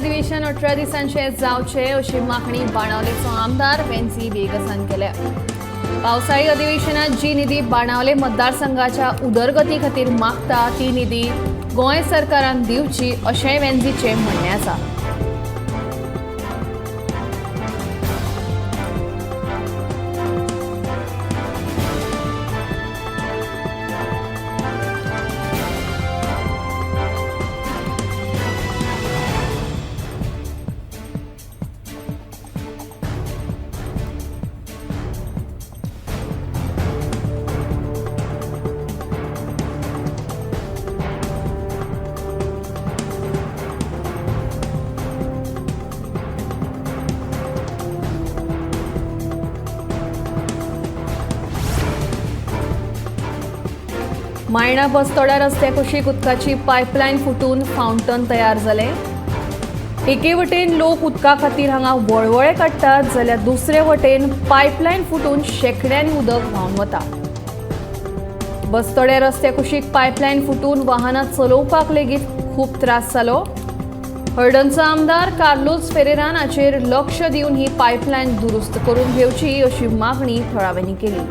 अधिवेशन 18 दिसांचे जावचे अशी मागणी बाणावलेचो आमदार वेन्झी व्हिएगसान केल्या. पावसाळी अधिवेशनात जी निधी बाणावले मतदारसंघाच्या उदरगती खातीर मागता ती निधी गोंय सरकारान दिवची अशेंय वेन्झीचें म्हणणें आसा. मायणा बसतोड्या रस्त्या कुशीक उदकाची पायपलायन फुटून फावंटन तयार जालें. एके वटेन लोक उदका खातीर हांगा वळवळे काडटात जाल्यार दुसरे वटेन पायपलायन फुटून शेंकड्यांनी उदक व्हांवन वता. बसतोड्या रस्त्या कुशीक पायपलायन फुटून वाहनां चलोवपाक लेगीत खूब त्रास जालो. हळदणचो आमदार कार्लोस फेरेरान हाचेर लक्ष दिवन ही पायपलायन दुरुस्त करून घेवची अशी मागणी थळाव्यांनी केली.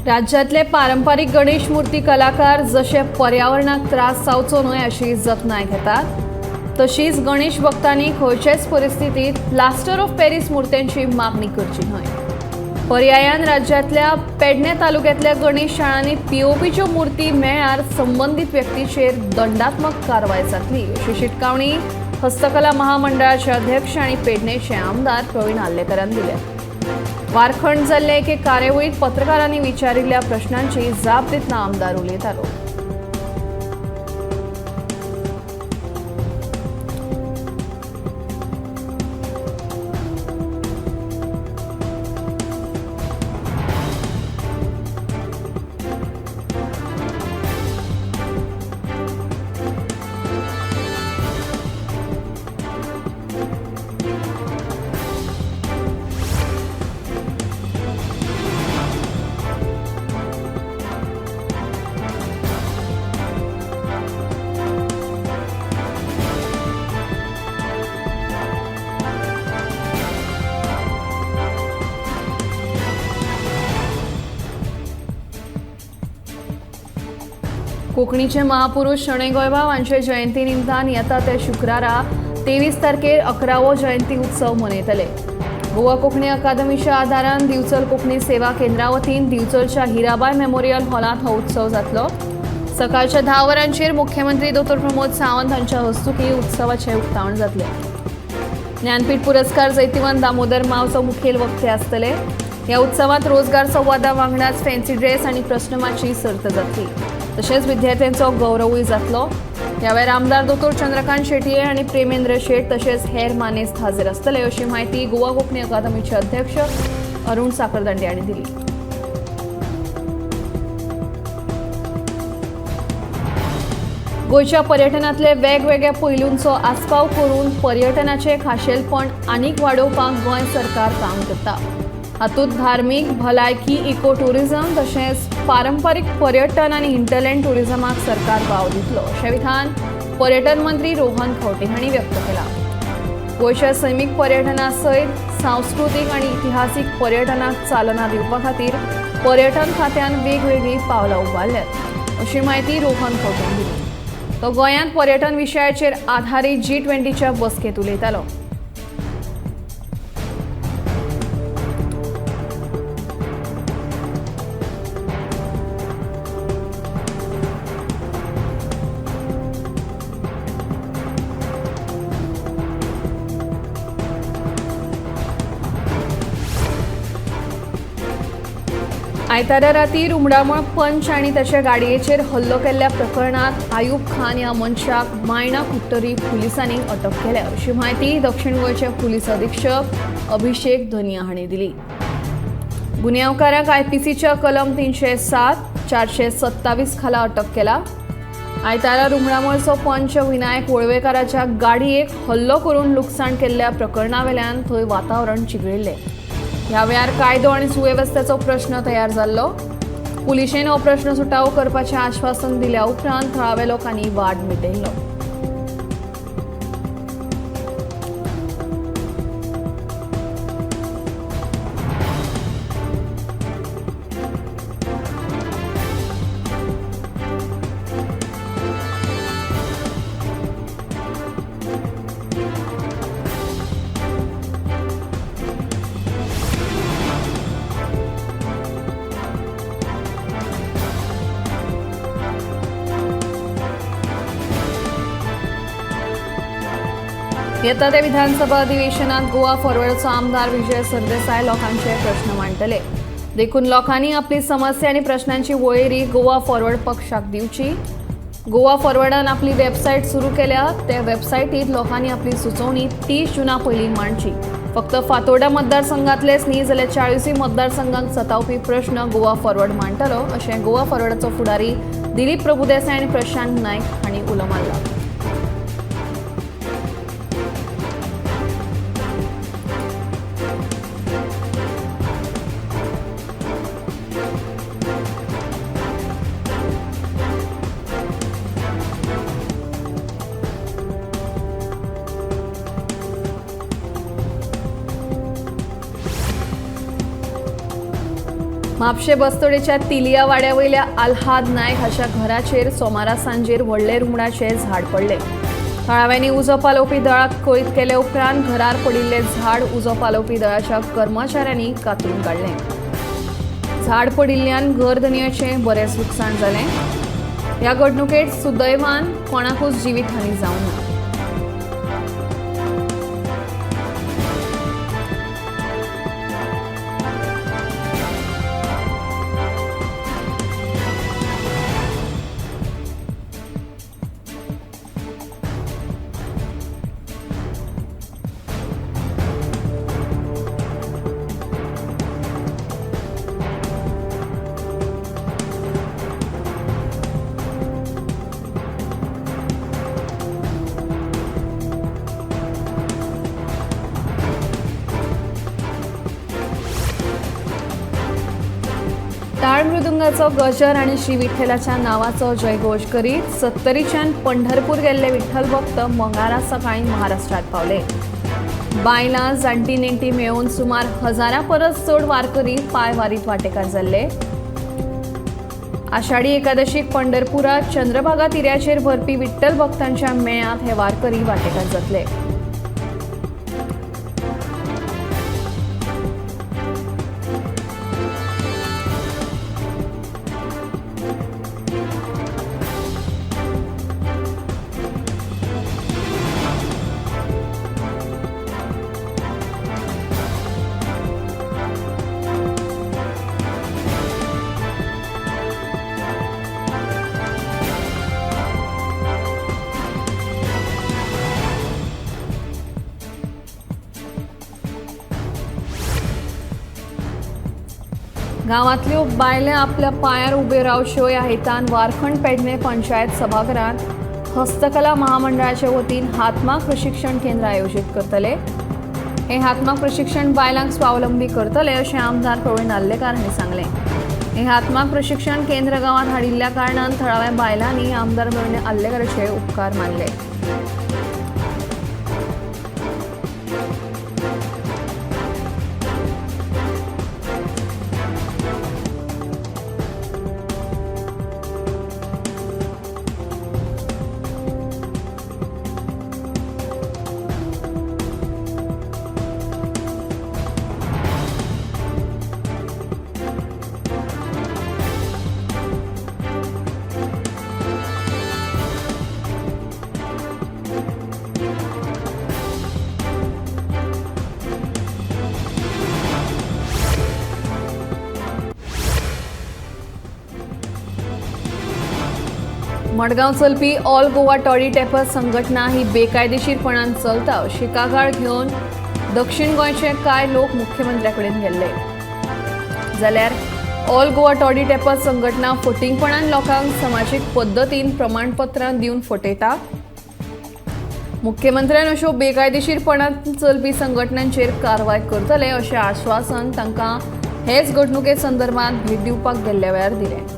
राज्यातले पारंपरिक गणेश मूर्ती कलाकार जशे पर्यावरणाक त्रास जावचो न्हय अशी जतनाय घेतात तशीच गणेश भक्तांनी खंयचेच परिस्थितीत प्लास्टर ऑफ पॅरिस मूर्त्यांची मागणी करची न्हय. पर्यायान राज्यातल्या पेडणे तालुक्यातल्या गणेश शाळांनी पीओपीच्यो मूर्ती मेळ्ळ्यार संबंदीत व्यक्तीचेर दंडात्मक कारवाय जातली अशी शिटकावणी हस्तकला महामंडळाचे अध्यक्ष आनी पेडणेचे आमदार प्रवीण आर्लेकरान दिल्या. वारखंड जाल्ले एके कार्यावळीत पत्रकारांनी विचारिल्ल्या प्रश्नांची जाप दितना आमदार उलयतालो. कोंकणीचे महापुरुष शणै गोंयबाब हांचे जयंती निमतान येता ते शुक्रारा 23 तारखेर 11वो जयंती उत्सव मनयतले. गोवा कोंकणी अकादमीच्या आदारान दिवचल कोंकणी सेवा केंद्रा वतीन दिवचलच्या हिराबाय मेमोरियल हॉलांत हो उत्सव जातलो. सकाळच्या 10 वरांचेर मुख्यमंत्री डॉ प्रमोद सावंत हांच्या हस्तुकीं उत्सवाचें उक्तावण जातलें. ज्ञानपीठ पुरस्कार जैतिवंत दामोदर मावजो मुखेल वक्ते आसतले. ह्या उत्सवांत रोजगार संवादा वांगडाच फॅन्सी ड्रेस आनी प्रस्नमाची सर्त जातली. तशेंच विद्यार्थ्यांचो गौरवूय जातलो. ह्या वेळार आमदार दोतोर चंद्रकांत शेटये आनी प्रेमेंद्र शेट तशेंच हेर मानेस्त हाजीर आसतले अशी म्हायती गोवा कोंकणी अकादमीचे अध्यक्ष अरुण साखरदांडे हांणी दिली. गोंयच्या पर्यटनांतले वेगवेगळ्या पैलूंचो आस्पाव करून पर्यटनाचें खाशेलपण आनीक वाडोवपाक गोंय सरकार काम करता. हातूंत धार्मीक, भलायकी, इको टुरिझम तशेंच पारंपरीक पर्यटन आनी हिंटरलँड टुरिझमाक सरकार वाव दितलो अशें विधान पर्यटन मंत्री रोहन खंवटे हांणी व्यक्त केलां. गोंयच्या सैमीक पर्यटना सयत सांस्कृतीक आनी इतिहासीक पर्यटनाक चालना दिवपा खातीर पर्यटन खात्यान वेगवेगळीं पावलां उबारल्यात अशी म्हायती रोहन खंवटे हांणी दिली. तो गोंयांत पर्यटन विशयाचेर आधारीत G20च्या बसकेंत उलयतालो. आयतारा राती रुमडामळ पंच आनी ताच्या गाडयेचेर हल्लो केल्ल्या प्रकरणांत आयुब खान ह्या मनशाक मायणा कुडटरी पुलिसांनी अटक केल्या अशी म्हायती दक्षिण गोंयचे पुलीस अधीक्षक अभिषेक धनिया हांणी दिली. गुन्यांवकाराक आयपीसीच्या कलम 307, 427 खाला अटक केला. आयतारा रुमडामळचो पंच विनायक वळवेकाराच्या गाडयेक हल्लो करून लुकसाण केल्ल्या प्रकरणावेल्यान थंय वातावरण चिघळिल्लें. ह्या वेळार कायदो आनी सुवेवस्थेचो प्रश्न तयार जाल्लो. पुलिशेन हो प्रश्न सुटावो करपाचें आश्वासन दिल्या उपरांत थळाव्या लोकांनी वाद मिटयलो. येता त्या विधानसभा अधिवेशनात गोवा फॉरवर्डचो आमदार विजय सरदेसाय लोकांचे प्रश्न मांडटले. देखून लोकांनी आपली समस्या आनी प्रश्नांची वळेरी गोवा फॉरवर्ड पक्षाक दिवची. गोवा फॉरवर्डान आपली वेबसायट सुरू केल्या. त्या वेबसायटीत लोकांनी आपली सुचोवणी 30 जुना पयलीं मांडची. फक्त फातोर्डा मतदारसंघातलेच न्ही जाल्यार 40 मतदारसंघांक सतावपी प्रश्न गोवा फॉरवर्ड मांडटलो अशें गोवा फॉरवर्डाचो फुडारी दिलीप प्रभुदेसाय आनी प्रशांत नायक हांणी उलो मारला. म्हापशें बस्तोडेच्या तिलिया वाड्या वयल्या आल्हाद नायक हाच्या घराचेर सोमारा सांजेर व्हडले रुमडाचें झाड पडलें. थळाव्यांनी उजो पालोवपी दळाक कळीत केले उपरांत घरार पडिल्लें झाड उजो पालोवपी दळाच्या कर्मचाऱ्यांनी कातरून काडलें. झाड पडिल्ल्यान घर धनयाचें बरेंच लुकसाण जालें. ह्या घडणुकेंत सुदैवान कोणाकूच जिवीत हानी जावंक ना. टाळ मृदुंगाचो गजर आनी श्री विठ्ठलाच्या नावाचो जयघोष करीत सत्तरीच्यान पंढरपूर गेल्ले विठ्ठल भक्त मंगळारा सकाळी महाराष्ट्रात पावले. बायलां जाणटी नेणटी मेळून सुमार 1000 परस चड वारकरी पांयवारीत वांटेकार जाल्ले. आषाढी एकादशीक पंढरपुरात चंद्रभागा तिऱ्याचेर भरपी विठ्ठल भक्तांच्या मेळांत हे वारकरी वांटेकार जातले. गांवांतल्यो बायले आपल्या पांयार उब्यो रावच्यो ह्या हेतान वारखंड पेडणे पंचायत सभाघरांत हस्तकला महामंडळाचे वतीन हातमाग प्रशिक्षण केंद्र आयोजीत करतले. हे हातमाग प्रशिक्षण बायलांक स्वावलंबी करतले अशें आमदार प्रवीण नार्लेकार हांणी सांगलें. हे हातमाग प्रशिक्षण केंद्र गांवांत हाडिल्ल्या कारणान थळाव्या बायलांनी आमदार प्रवीण आर्लेकाराचे उपकार मानले. मडगांव चलपी ऑल गोवा टॉडी टॅपर्स संघटना ही बेकायदेशीरपणान चलता अशी कागाळ घेवन दक्षिण गोंयचे कांय लोक मुख्यमंत्र्या कडेन गेल्ले. जाल्यार ऑल गोवा टॉडी टॅपर्स संघटना फटींगपणान लोकांक समाजीक पद्दतीन प्रमाणपत्रां दिवन फटयता. मुख्यमंत्र्यान अश्यो बेकायदेशीरपणान चलपी संघटनांचेर कारवाय करतले अशें आश्वासन तांकां हेच घडणुके संदर्भात भेट दिवपाक गेल्ल्या वेळार दिलें.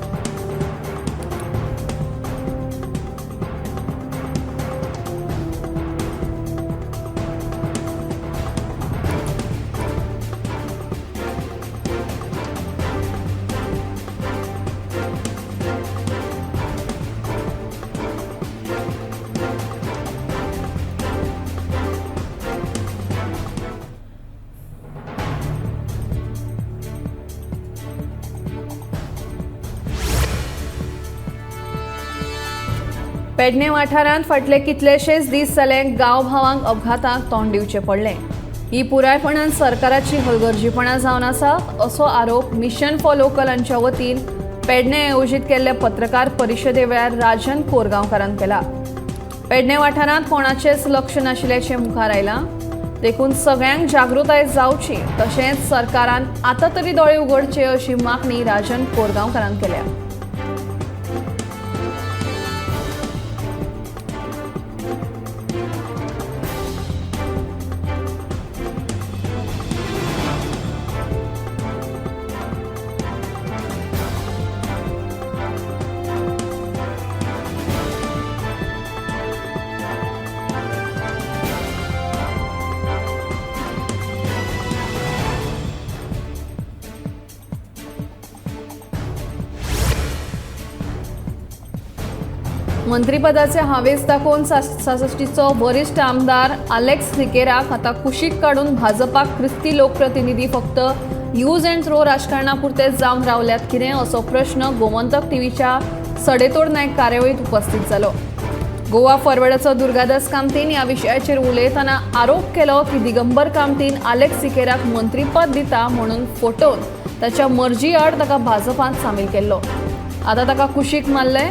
पेडणे वाठारांत फाटले कितलेशेच दीस जाले गांवभावांक अपघाताक तोंड दिवचें पडलें. ही पुरायपणान सरकाराची हलगर्जीपणां जावन आसा असो आरोप मिशन फॉर लोकल हांच्या वतीन पेडणे आयोजीत केल्ले पत्रकार परिशदे वेळार राजन कोरगांवकारान केला. पेडणे वाठारांत कोणाचेंच लक्ष नाशिल्ल्याचें मुखार आयलां, देखून सगळ्यांक जागृताय जावची तशेंच सरकारान आतां तरी दोळे उगडचे अशी मागणी राजन कोरगांवकारान केल्या. मंत्रीपदाचे हावेस दाखोवन सासश्टीचो वरिश्ठ आमदार आलेक्स सिकेराक आतां कुशीक काडून भाजपाक क्रिस्ती लोकप्रतिनिधी फक्त यूज अँड थ्रो राजकारणापुरते जावन रावल्यात कितें असो प्रश्न गोमंतक टीव्हीच्या सडेतोड नायक कार्यावळीत उपस्थित जालो. गोवा फॉरवर्डाचो दुर्गादास कामतीन ह्या विशयाचेर उलयतना आरोप केलो की दिगंबर कामतीन आलेक्स सिकेराक मंत्रीपद दिता म्हणून फटोवन ताच्या मर्जी आड ताका भाजपांत सामील केल्लो. आतां ताका कुशीक मारलें.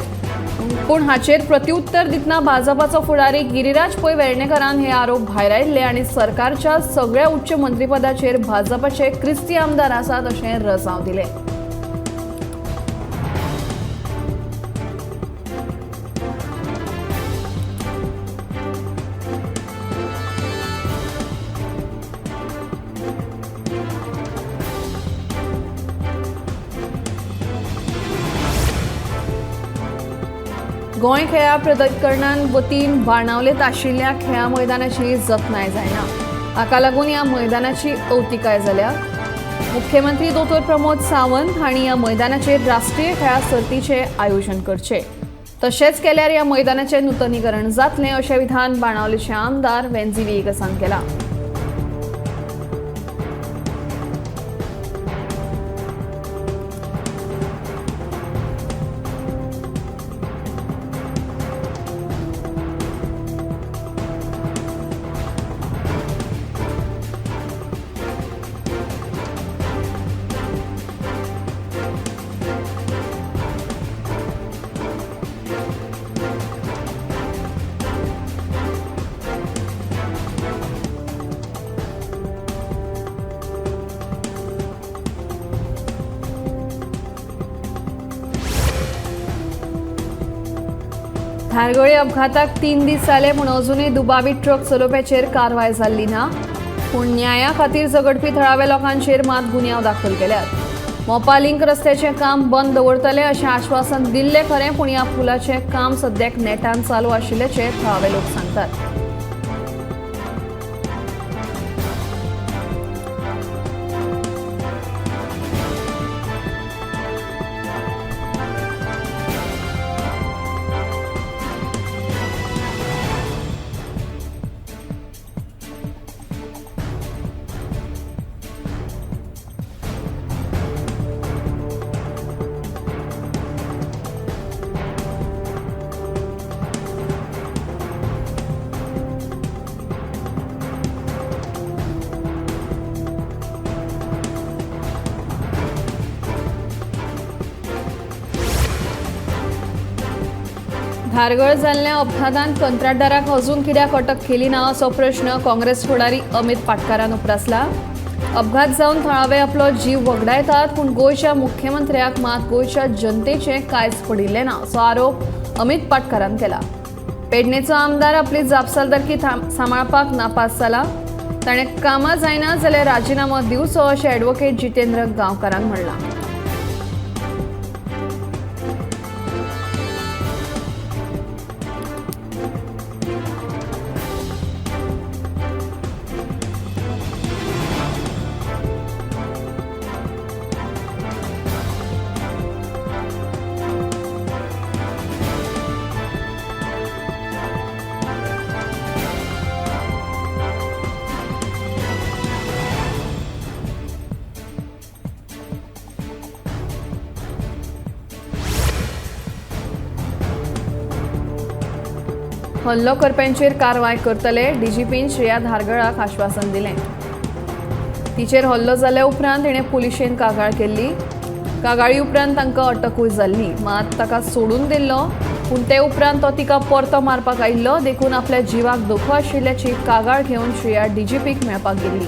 पूण हाचेर प्रत्युत्तर दितना भाजपाचो फुडारी गिरिराज पै वेर्णेकरान हे आरोप भायरायल्ले आनी सरकारच्या सगळ्या उच्च मंत्रीपदाचेर भाजपाचे क्रिस्ती आमदार आसात अशें रजांव दिलें. गोंय खेळा प्राधिकरणान वतीन बाणावलेंत आशिल्ल्या खेळा मैदानाची जतनाय जायना, हाका लागून ह्या मैदानाची अवतिकाय जाल्या. मुख्यमंत्री दोतोर प्रमोद सावंत हांणी ह्या मैदानाचेर राष्ट्रीय खेळा सर्तीचें आयोजन करचें, तशेंच केल्यार ह्या मैदानाचें नुतनीकरण जातलें अशें विधान बाणावलेचे आमदार वेन्झी व्हिएगसान केलां. धारगळे अपघाताक 3 दीस जाले पूण अजुनूय दुबावीत ट्रक चलोवप्याचेर कारवाय जाल्ली ना. पूण न्याया खातीर झगडपी थळाव्या लोकांचेर मात गुन्यांव दाखल केल्यात. मोपा लिंक रस्त्याचें काम बंद दवरतले अशें आश्वासन दिल्लें खरें, पूण ह्या पुलाचें काम सद्याक नेटान चालू आशिल्ल्याचें थळावे लोक सांगतात. धारगळ जाल्ल्या अपघातांत कंत्राटदाराक अजून कित्याक अटक केली ना असो प्रश्न काँग्रेस फुडारी अमित पाटकारान उप्रासला. अपघात जावन थळावे आपलो जीव वगडायतात, पूण गोंयच्या मुख्यमंत्र्याक मात गोंयच्या जनतेचें कांयच पडिल्लें ना असो आरोप अमित पाटकारान केला. पेडणेचो आमदार आपली जापसालदारकी सांबाळपाक नापास जाला, ताणें कामां जायना जाल्यार राजिनामो दिवचो अशें ॲडव्होकेट जितेंद्र गांवकारान म्हणलां. हल्लो करप्यांचेर कारवाय करतले, डीजीपीन श्रेया धारगळाक आश्वासन दिलें. तिचेर हल्लो जाल्या उपरांत तिणें पुलिशेन कागाळ केल्ली. कागाळी उपरांत तांकां अटकूय जाल्ली, मात ताका सोडून दिल्लो. पूण ते उपरांत तो तिका परतो मारपाक आयिल्लो, देखून आपल्या जिवाक धोको आशिल्ल्याची कागाळ घेवन श्रेया डीजीपीक मेळपाक गेल्ली.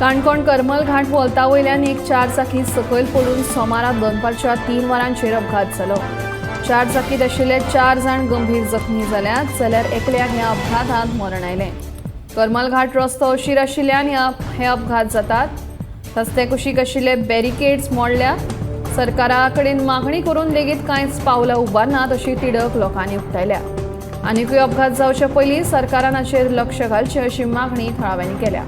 काणकोण करमल घाट वोल्ता वयल्यान एक चारचाकी सकयल पडून सोमारा दनपारच्या 3 वरांचेर अपघात जालो. चार चाकीत आशिल्ले 4 जाण गंभीर जखमी जाल्यात, जाल्यार एकल्याक ह्या अपघातांत मरण आयलें. करमल घाट रस्तो अशीर आशिल्ल्यान हे अपघात जातात. रस्ते कुशीक आशिल्ले बॅरिकेड्स मोडल्यात. सरकारा कडेन मागणी करून लेगीत कांयच पावलां उबारनात अशी तिडक लोकांनी उक्तायल्या. आनिकूय अपघात जावचे पयलीं सरकारान हाचेर लक्ष घालचें अशी मागणी थळाव्यांनी केल्या.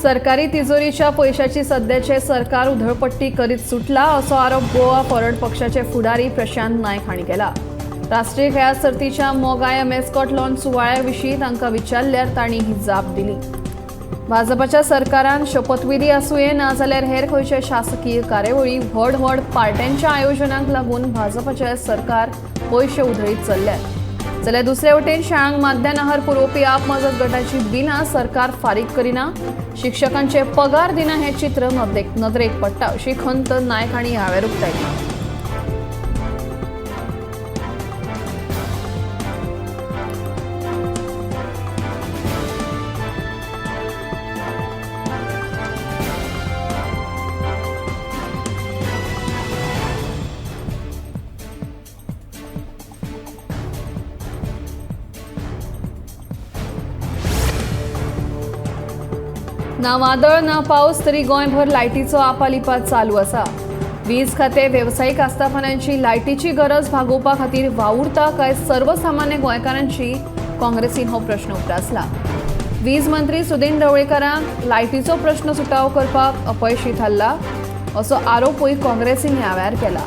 सरकारी तिजोरीच्या पैशाची सध्याचे सरकार उधळपट्टी करीत सुटला असो आरोप गोवा फॉरवर्ड पक्षाचे फुडारी प्रशांत नायक हांणी केला. राष्ट्रीय खेळां सर्तीच्या मोगाय मॅस्कॉट लॉन्च सुवाळ्या विशीं तांकां विचारल्यार तांणी ही जाप दिली. भाजपाच्या सरकारान शपथविधी आसुये ना जाल्यार हेर खंयचे शासकीय कार्यावळी व्हड व्हड पार्ट्यांच्या आयोजनाक लागून भाजपाचे सरकार पयशे उधळीत चल्ल्यात. जाल्यार दुसरे वटेन शाळांक माध्यान आहार पुरोवपी आप मजत गटाची बिलां सरकार फारीक करिना, शिक्षकांचे पगार दिना हें चित्र नदरेक पडटा अशी खंत नायक हांणी ह्या वेळार उक्तायली. ना वादळ ना पावस तरी गोंयभर लायटीचो आपालिपा चालू आसा. वीज खातें वेवसायीक आस्थापनांची लायटीची गरज भागोवपा खातीर वावुरता काय सर्वसामान्य गोंयकारांची, काँग्रेसीन हो प्रश्न उप्रासला. वीज मंत्री सुदिन ढवळीकारांक लायटीचो प्रश्न सुटावो करपाक अपयशी थारला असो आरोपूय काँग्रेसीन ह्या वेळार केला.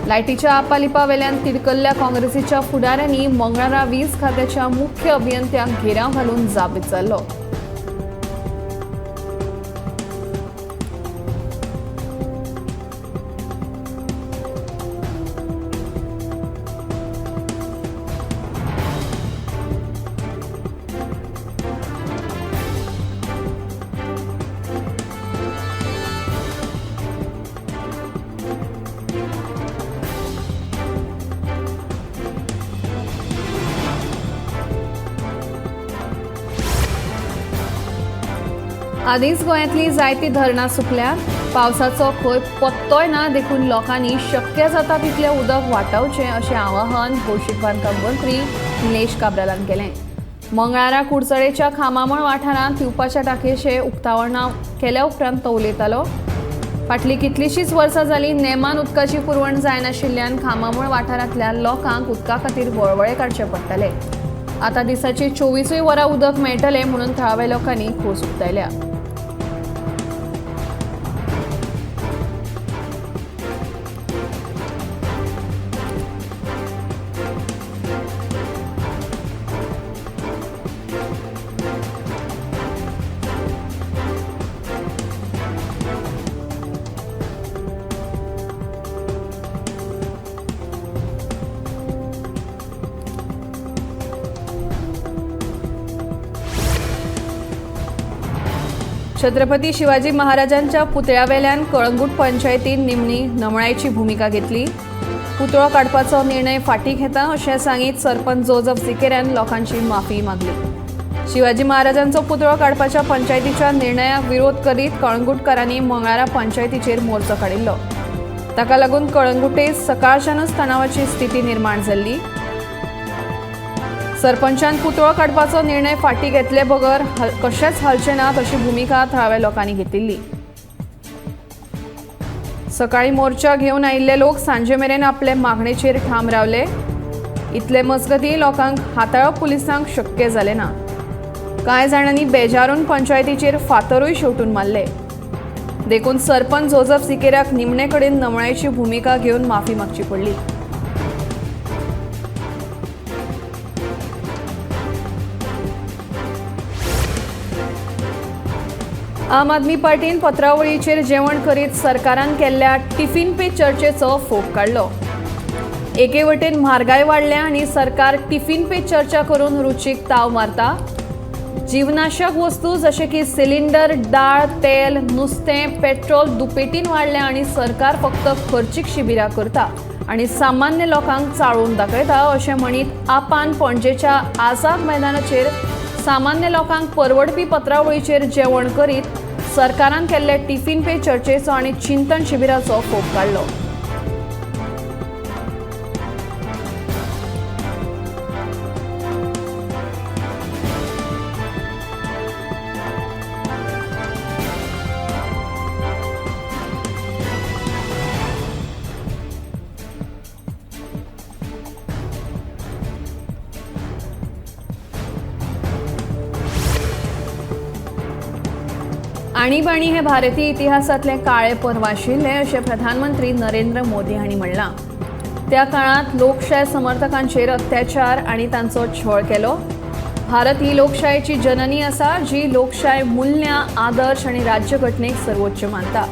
लायटीच्या आपालिपा वेल्यान तिडकल्ल्या काँग्रेसीच्या फुडाऱ्यांनी मंगळारा वीज खात्याच्या मुख्य अभियंत्यांक घेराव घालून जाब विचारलो. आदींच गोंयांतली जायतीं धरणां सुकल्यात. पावसाचो खंय पत्तोय ना, देखून लोकांनी शक्य जाता तितलें उदक वाटावचें अशें आवाहन भौशीक बांदकाम मंत्री निलेश काब्रालान केलें. मंगळारा कुडचडेच्या खामामळ वाठारांत पिवपाच्या टांकयेचें उक्तावण केल्या उपरांत तो उलयतालो. फाटलीं कितलींशींच वर्सां जालीं नेमान उदकाची पुरवण जायनाशिल्ल्यान खामामळ वाठारांतल्या लोकांक उदका खातीर वळवळे काडचे पडटाले. आतां दिसाची 24 वरां उदक मेळटलें म्हणून थळाव्या लोकांनी खोस उक्तायल्या. छत्रपती शिवाजी महाराजांच्या पुतळ्यावेल्यान कळंगूट पंचायतीन निमणी नमळायेची भुमिका घेतली. पुतळो काडपाचो निर्णय फाटीं घेता अशें सांगीत सरपंच जोजफ सिकेरान लोकांची माफी मागली. शिवाजी महाराजांचो पुतळो काडपाच्या पंचायतीच्या निर्णयाक विरोध करीत कळंगूटकारांनी मंगळारा पंचायतीचेर मोर्चो काडिल्लो. ताका लागून कळंगूटे सकाळच्यानच तणावाची स्थिती निर्माण जाल्ली. सरपंचान पुतळो काडपाचो निर्णय फाटीं घेतले बगर कशेंच हालचे नात अशी भुमिका थळाव्या लोकांनी घेतिल्ली. सकाळी मोर्चा घेवन आयिल्ले लोक सांजे मेरेन आपले मागणेचेर ठाम रावले. इतले मजगतीं लोकांक हाताळप पुलिसांक शक्य जालें ना. कांय जाणांनी बेजारून पंचायतीचेर फातरूय शेवटून मारले. देखून सरपंच जोजफ सिकेराक निमणे कडेन नमळायेची भुमिका घेवन माफी मागची पडली. आम आदमी पार्टीन पत्रावळीचेर जेवण करीत सरकारान केल्ल्या टिफिन पे चर्चेचो फोग काडलो. एके वटेन म्हारगाय वाडल्या आनी सरकार टिफिन पे चर्चा करून रुचीक ताव मारता. जीवनाशक वस्तू जशे की सिलिंडर, डाळ, तेल, नुस्तें, पेट्रोल दुपेटीन वाडल्या आनी सरकार फक्त खर्चीक शिबिरां करता आनी सामान्य लोकांक चाळोवन दाखयता अशें म्हणीत आपान पणजेच्या आझाद मैदानाचेर सामान्य लोकांक परवडपी पत्रावळीचेर जेवण करीत सरकारान केल्ले टिफिन पे चर्चेचो आनी चिंतन शिबिराचो फोग काडलो. आणीबाणी हे भारतीय इतिहासांतलें काळें पर्व आशिल्लें अशें प्रधानमंत्री नरेंद्र मोदी हांणी म्हणलां. त्या काळांत लोकशाय समर्थकांचेर अत्याचार आनी तांचो छळ केलो. भारत ही लोकशायेची जननी आसा, जी लोकशाय मुल्यां, आदर्श आनी राज्यघटनेक सर्वोच्च मानता.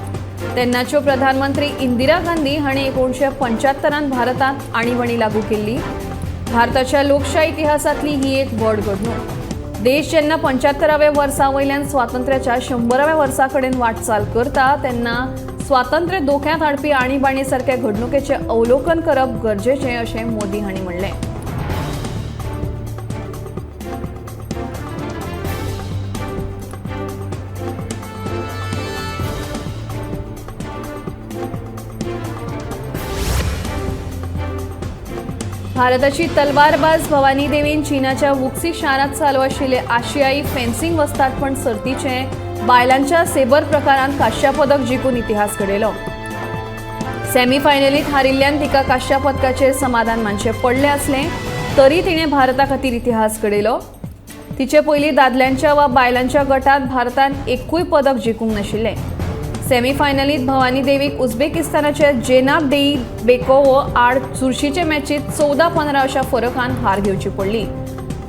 तेन्नाच्यो प्रधानमंत्री इंदिरा गांधी हांणी 1975 भारतांत आणीबाणी लागू केल्ली. भारताच्या लोकशाय इतिहासांतली ही एक व्हड घडणूक. देश जेन्ना 75व्या वर्सा वयल्यान स्वातंत्र्याच्या 100व्या वर्सा कडेन वाटचाल करता तेन्ना स्वातंत्र्य धोक्यांत हाडपी आणीबाणी सारक्या घडणुकेचें अवलोकन करप गरजेचें अशें मोदी हांणी म्हणलें. भारताची तलवारबाज भवानी देवीन चीनाच्या वुक्सी शारांत चालू आशिल्ले आशियाई फेन्सिंग वस्तादपण सर्तीचे बायलांच्या सेबर प्रकारांत कांश्या पदक जिखून इतिहास घडयलो. सेमीफायनलीत हारिल्ल्यान तिका कांश्या पदकाचेर समाधान मानचें पडलें आसलें तरी तिणें भारता खातीर इतिहास घडयलो. तिचे पयलीं दादल्यांच्या वा बायलांच्या गटांत भारतान एकूय पदक जिखूंक नाशिल्लें. सेमीफायनलीत भवानी देवीक उझबेकिस्तानाचे जेनाब डेई बेकोवो आड चुरशीचे मॅचीत 14-15 अशा फरकान हार घेवची पडली.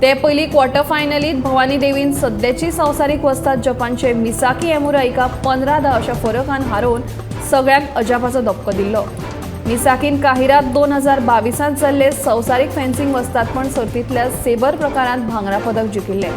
ते पयलीं क्वॉर्टर फायनलीत भवानी देवीन सद्याची संवसारीक वस्ताद जपानचे मिसाकी एमुरा हिका 15-10 अशा फरकान हारोवन सगळ्यांक अजापाचो धपको दिल्लो. मिसाकीन काहिरात 2022 जाल्ले संवसारीक फेन्सिंग वस्तादपण सर्तींतल्या सेबर प्रकारांत भांगरा पदक जिखिल्लें.